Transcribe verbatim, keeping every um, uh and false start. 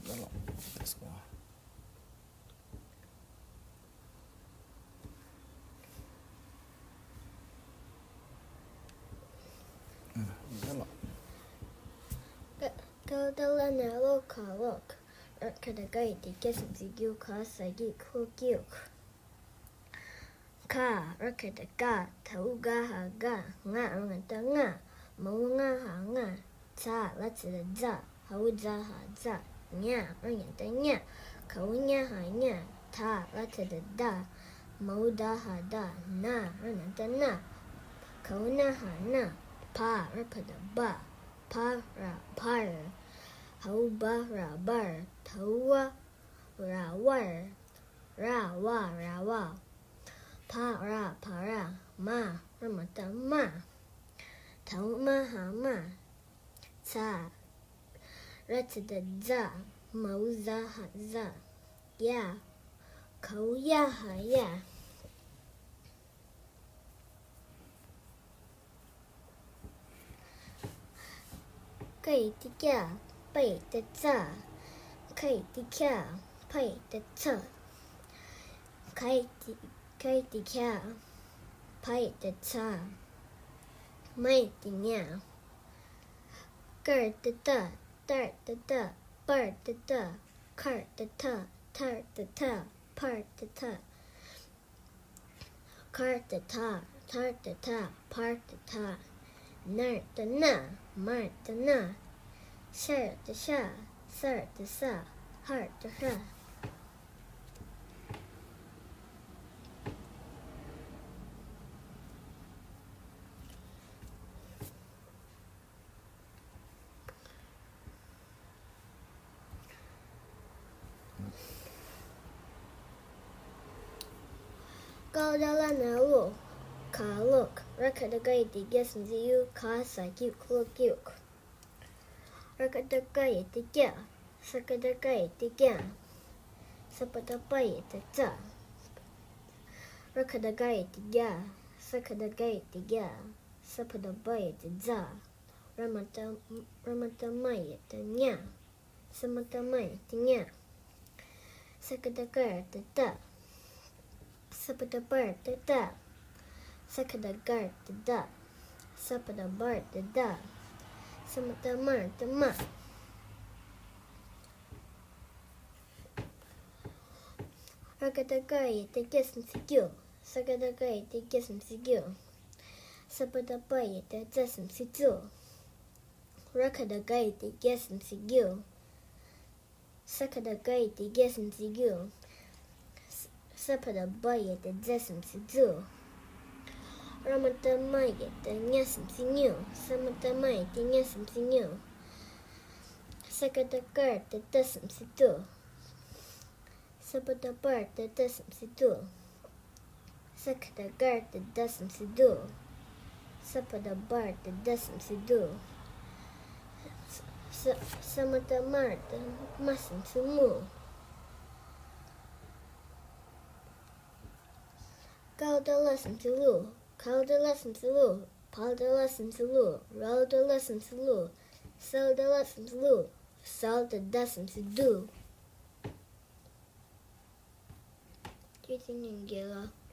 Let's go. ཀ་ཀ་ལ་ན་ལོ་ཀ་ལོག་ར་ཁ་བཏགས་ཀ་ཡ་བཏགས་ཀྱ་སམ་སི་ཀྱུ། ཁ་ས་ཀྱི་ཁོ་ཀྱུག་ཁ། ར་ཁ་བཏགས་ཀ། ཐ་འུ་ག་ཧ་ག་ང་ར་ང་བཏགས་ང་། མ་འུ་ང་ཧ་ང་། ཚ་ལ་ཚ་བཏགས་ཚ། ཧ་འུ་ཛ་ཧ་ཛ། ཉ་ར་ཉ་བཏགས་ཉ། ཁ་འུ་ཉ་ཧ་ཉ། ད་ལ་ད་བཏགས་ད། མ་འུ་ད་ཧ་ད། ན་ར་ན་བཏགས་ན། ཁ་འུ་ན་ཧ་ན། བ་ར་བ་བཏགས་བ། བ་ར་བར། ཧ་འུ་བ་ར་བར། ད་འུ་བ་ར་བར། ར་བ་ར་བ། བ་ར་བ་ར། མ་ར་མ་བཏགས་མ། ད་འུ་མ་ཧ་མ། ཛ་ར་ཛ་བཏགས་ཛ། མ་འུ་ཛ་ཧ་ཛ། ཡ། ག་འུ་ཡ་ཧ་ཡ། ཀ་ཡ་བཏགས་ཀྱ། པ་ཡ་བཏགས་པ། ཁ་ཡ་བཏགས་ཁྱ། ཕ་ཡ་བཏགས་ཕ། ག་ཡ་བཏགས་ག་ཡ་བཏགས་གྱ། ཕ་ཡ་བཏགས་ཕྱ། མ་ཡ་བཏགས་མྱ། ཀ་ར་བཏགས་ཀྲ། ཏ་ར་བཏགས་ཏྲ། པ་ར་བཏགས་པྲ། ཁ་ར་བཏགས་ཁྲ། ཐ་ར་བཏགས་ཐྲ། ཕ་ར་བཏགས་ཕ། ག་ར་བཏགས་གྲ། ད་ར་བཏགས་དྲ། བ་ར་བཏགས་བྲ། ན་ར་བཏགས་ན། མ་ར་བཏགས་མ། ཤ་ར་བཏགས་ཤ། ས་ར་བཏགས་ས། ཧ་ར་བཏགས་ཧྲ། ཀ་ལ་ན་ལོ། ཀ་ལོག་ར་ཁ་བཏགས་རྒ་ཡ་བཏགས་རྒྱ་སམ་སི་ཡུ། ག་ས་ཀྱི་ཁོ་ལོ་ཀྱུག་ར་ཁ་བཏགས་རྐ་ཡ་བཏགས་རྐྱ། ས་ཁ་བཏགས་སྐ་ཡ་བཏགས་སྐྱ། ས་བ་བཏགས་སྤ་ཡ་བཏགས་སྤྱ། ར་ཁ་བཏགས་རྒ་ཡ་བཏགས་རྒྱ། ས་ཁ་བཏགས་སྒ་ཡ་བཏགས་སྒྱ། ས་བ་བཏགས་སྦ་ཡ་བཏགས་སྦྱ། ར་མ་བཏགས་ར་མ་བཏགས་མ་ཡ་བཏགས་མྱ། ས་མ་བཏགས་སྨ་ཡ་བཏགས་སྨྱ། ས་ཁ་བཏགས་སྐ་ར་བཏགས་སྐྲ། ས་བ་བཏགས་སྦ་ར་བཏགས་སྦྲ། ས་ཁ་བཏགས་སྒ་ར་བཏགས་སྒྲ། ས་བ་བཏགས་སྦ་ར་བཏགས་སྦྲ། ས་མ་བཏགས་སྨ་ར་བཏགས་སྨྱ། ར་ཁ་བཏགས་རྐ་ཡ་བཏགས་རྐྱ་སམ་སི་རྐྱུ། ས་ཁ་བཏགས་རྐ་ཡ་བཏགས་རྐྱ་སམ་སི་རྐྱུ། ས་བ་བཏགས་སྦ་ཡ་བཏགས་སྦྱ་སམ་སི་སྦྱུ། ར་ཁ་བཏགས་རྒ་ཡ་བཏགས་རྒྱ་སམ་སི་རྒྱུ། ས་ཁ་བཏགས་རྒ་ཡ་བཏགས་རྒྱ་སམ་སི་རྒྱུ། ས་ས་བ་བཏགས་སྦ་ཡ་བཏགས་སྦྱ་སམ་སི་སྦྱུ། ར་མ་བཏགས་སྨ་ཡ་བཏགས་སྨྱ་སམ་སི་སྨྱུ། ས་མ་བཏགས་སྨ་ཡ་བཏགས་སྨྱ་སམ་སི་སྨྱུ། ས་ཁ་བཏགས་སྐ་ར་བཏགས་སྐྲ་སམ་སི་སྐྲུ། ས་བ་བཏགས་སྦ་ར་བཏགས་སྦྲ་སམ་སི་སྦྲུ། ས་ཁ་བཏགས་སྒ་ར་བཏགས་སྒྲ་སམ་སི་སྒྲུ། ས་བ་བཏགས་སྦ་ར་བཏགས་སྦྱ་སམ་སི་སྦྱུ། ས་ས་མ་བཏགས་སྨ་ར་བཏགས་སྨྱ་སམ་སི་སྨྱུ། ཀ་ལ་བཏགས་ཀླ་སམ་སི་ཀླུ། ག་ལ་བཏགས་གླ་སམ་སི་གླུ། བ་ལ་བཏགས་བླ་སམ་སི་བླུ། ར་ལ་བཏགས་རླ་སམ་སི་རླུ། ས་ལ་བཏགས་སླ་སམ་སི་སླུ། ཟ་ལ་བཏགས་སྡ་སམ་སི་སྡུ། དེ་དེ་ནས་རྒན་ལགས།